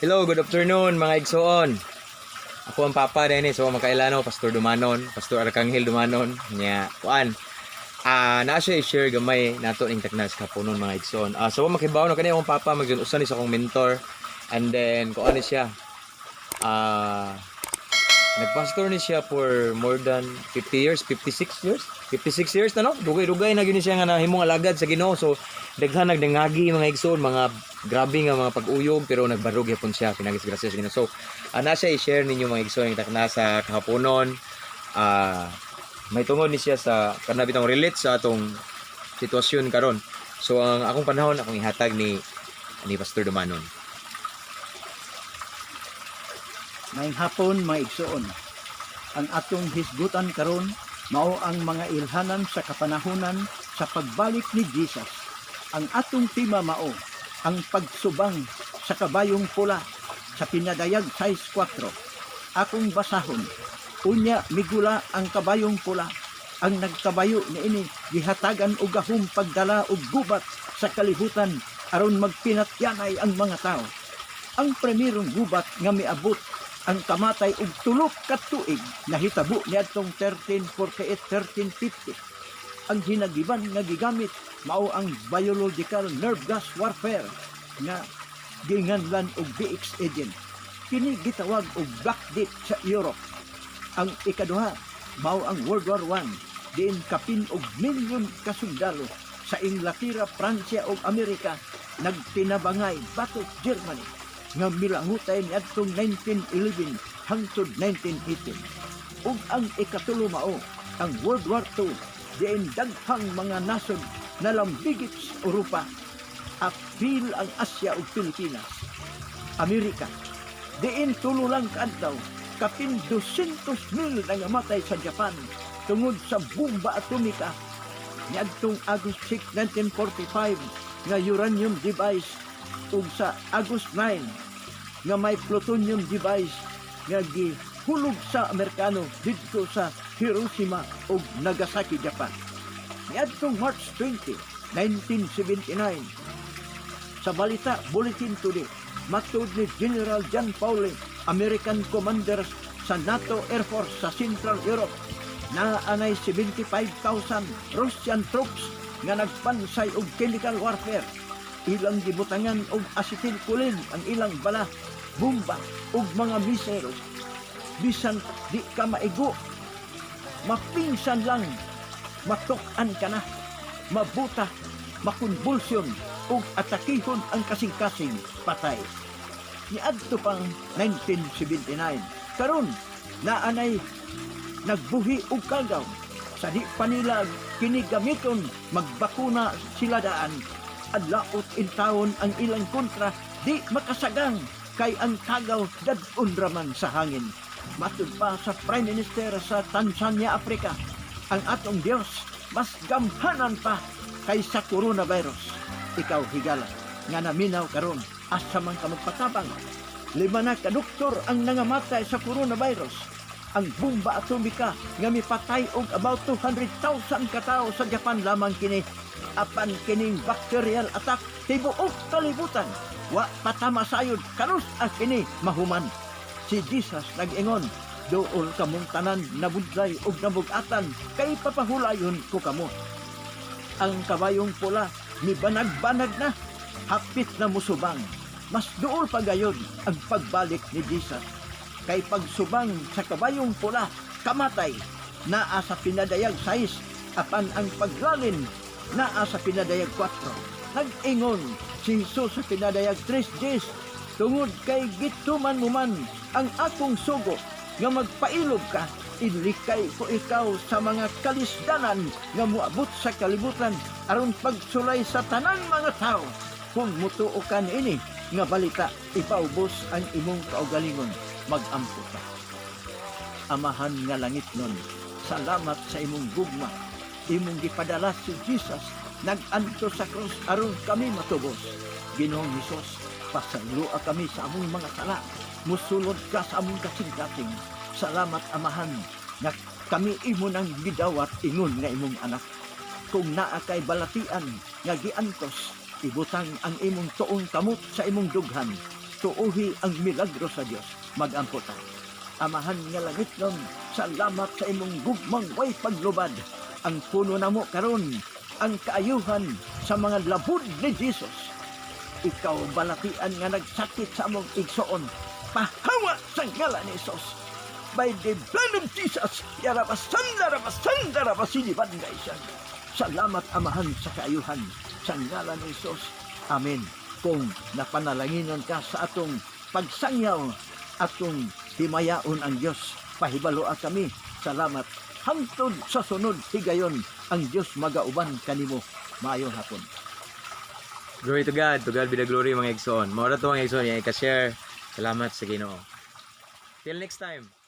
Hello, good afternoon, mga igsoon. Ako ang papa din so makailano, Pastor Dumanon, Pastor Arkanghel Dumanon. Nya, kuan. Naa siya i-share gamay nato ning taknas kapunon, mga igsoon. So makibaw no kani akong papa magdun usa ni sa akong mentor. And then kuan ni siya. Nagpastor ni siya for more than 50 years, 56 years. 56 years na, no? Dugay-dugay na gyud ni siya nga nahimong alagad sa Ginoo. So daghan nagdangagi, mga igsoon, mga grabe nga mga pag-uyog, pero nagbarog gyapon siya pinagis grasya sa Ginoo. So ana siya i-share ninyo, mga igsoon, yung takna sa kahaponon. May tungod ni siya sa kana bitong relate sa atong sitwasyon karon. So ang akong panahon akong ihatag ni Pastor Dumanon. Maayong hapon, mga igsoon. Ang atong hisgutan karon mao ang mga ilhanan sa kapanahunan sa pagbalik ni Jesus. Ang atong tema mao ang pagsubang sa kabayong pula sa Pinadayag 6.4. Akong basahon. "Unya migula ang kabayong pula. Ang nagkabayo niini gihatagan og gahom pagdala og gubat sa kalibutan aron magpinatyanay ang mga tao. Ang primerong gubat nga miabot ang kamatay og 3 ka tuig nahitabo niadtong 1348-1350. Ang hinagiban nga gigamit mao ang biological nerve gas warfare nga ginganlan og VX agent. Kini gitawag og Black Death sa Europe. Ang ikaduha mao ang World War I, diin kapin og milyon ka sundalo sa Inglaterra, Pransya ug Amerika nagtinabangay batok Germany nga milangutay niadtong 1911 hangtod 1918. Ug ang ikatulo mao ang World War II, diin daghang mga nasod nalambigit sa Europa. Apil ang Asya ug Pilipinas. Amerika, diin 3 lang kaadlaw kapin 200 mil nangamatay sa Japan tungod sa bomba atomika niadtong August 6, 1945 nga uranium device ug sa August 9 nga may plutonium device nga gihulog sa Amerikano didto sa Hiroshima ug Nagasaki, Japan. Niadtong March 20, 1979, sa balita Bulletin Today, matud ni General John Pauley, American Commander sa NATO Air Force sa Central Europe, naa nay 75,000 Russian troops nga nagpansay og chemical warfare. Ilang gibutangan og acetylcholine ang ilang bala, bomba ug mga missile. Bisan di ka maigo, mapingsan lang, matuk-an ka na, mabuta, makonbulsyon ug atakihon ang kasing-kasing, patay. Niadto pang 1979. Karon, naanay nagbuhi og kagaw. Sa di pa nila kini gamiton, magbakuna sila daan. Adlaot intawon ang ilang kontra, di makasagang kay ang kagaw dad-on raman sa hangin. Matud pa sa Prime Minister sa Tanzania, Africa, ang atong Dios mas gamhanan pa kaysa coronavirus. Ikaw, higala, nga naminaw karon, asa man ka magpatabang? 5 na ka doktor ang nangamatay sa coronavirus. Ang bomba atomika nga mipatay og about 200,000 katao sa Japan lamang kini. Apan kining bacterial attack tibuok kalibutan. Wa pa ta masayod kanus-a kini mahuman. Si Jesus nag-ingon, "Duol kamong tanan nabudlay ug nabugatan kay papahulayon ko kamo." Ang kabayong pula mibanag-banag na, hapit na musubang. Mas duol pa gayod ang pagbalik ni Jesus. Kay pagsubang sa kabayong pula, kamatay, naa sa Pinadayag 6, apan ang paglalin naa sa Pinadayag 4. Nag-ingon si Jesus sa Pinadayag 3.10, "Tungod kay gituman mo man ang akong sugo nga magpailob ka, ilikay ko ikaw sa mga kalisdanan nga moabot sa kalibutan aron pagsulay sa tanan mga tao." Kung mutuo ka niini nga balita, ipaubos ang imong kaugalingon, magampo ka. Amahan nga langitnon, salamat sa imong gugma. Imong gipadala si Jesus, nag-antos sa krus aron kami matubos. Ginoong Hesus, pasayloa kami sa among mga sala. Musulod ka sa among kasing-kasing. Salamat, Amahan, nga kami imo nang gidawat ingon nga imong anak. Kung naa kay balatian nga giantos, ibutang ang imong tuong kamot sa imong dughan. Tuuhi ang milagro sa Dios. Magampo ta. Amahan nga langitnon, salamat sa imong gugmang way paglubad. Ang puno namo karon, ang kaayuhan sa mga labud ni Jesus. Ikaw balatian nga nagsakit sa among igsoon. Pahawa sa ngalan ni Jesus. By the blood of Jesus, yarabasanda, rabasanda, rabasiliban. Salamat, Amahan, sa kaayuhan. Sa ngalan ni Jesus. Amen. Kung napanalanginan ka sa atong pagsangyaw, atong himayaon ang Diyos. Pahibaloa kami. Salamat. Hangtod sa sunod higayon, ang Diyos magauban kanimo. Maayong hapon. Glory to God. To God be the glory, mga igsoon. Mao ra to, mga igsoon, yung ika-share. Salamat sa Ginoo. Till next time.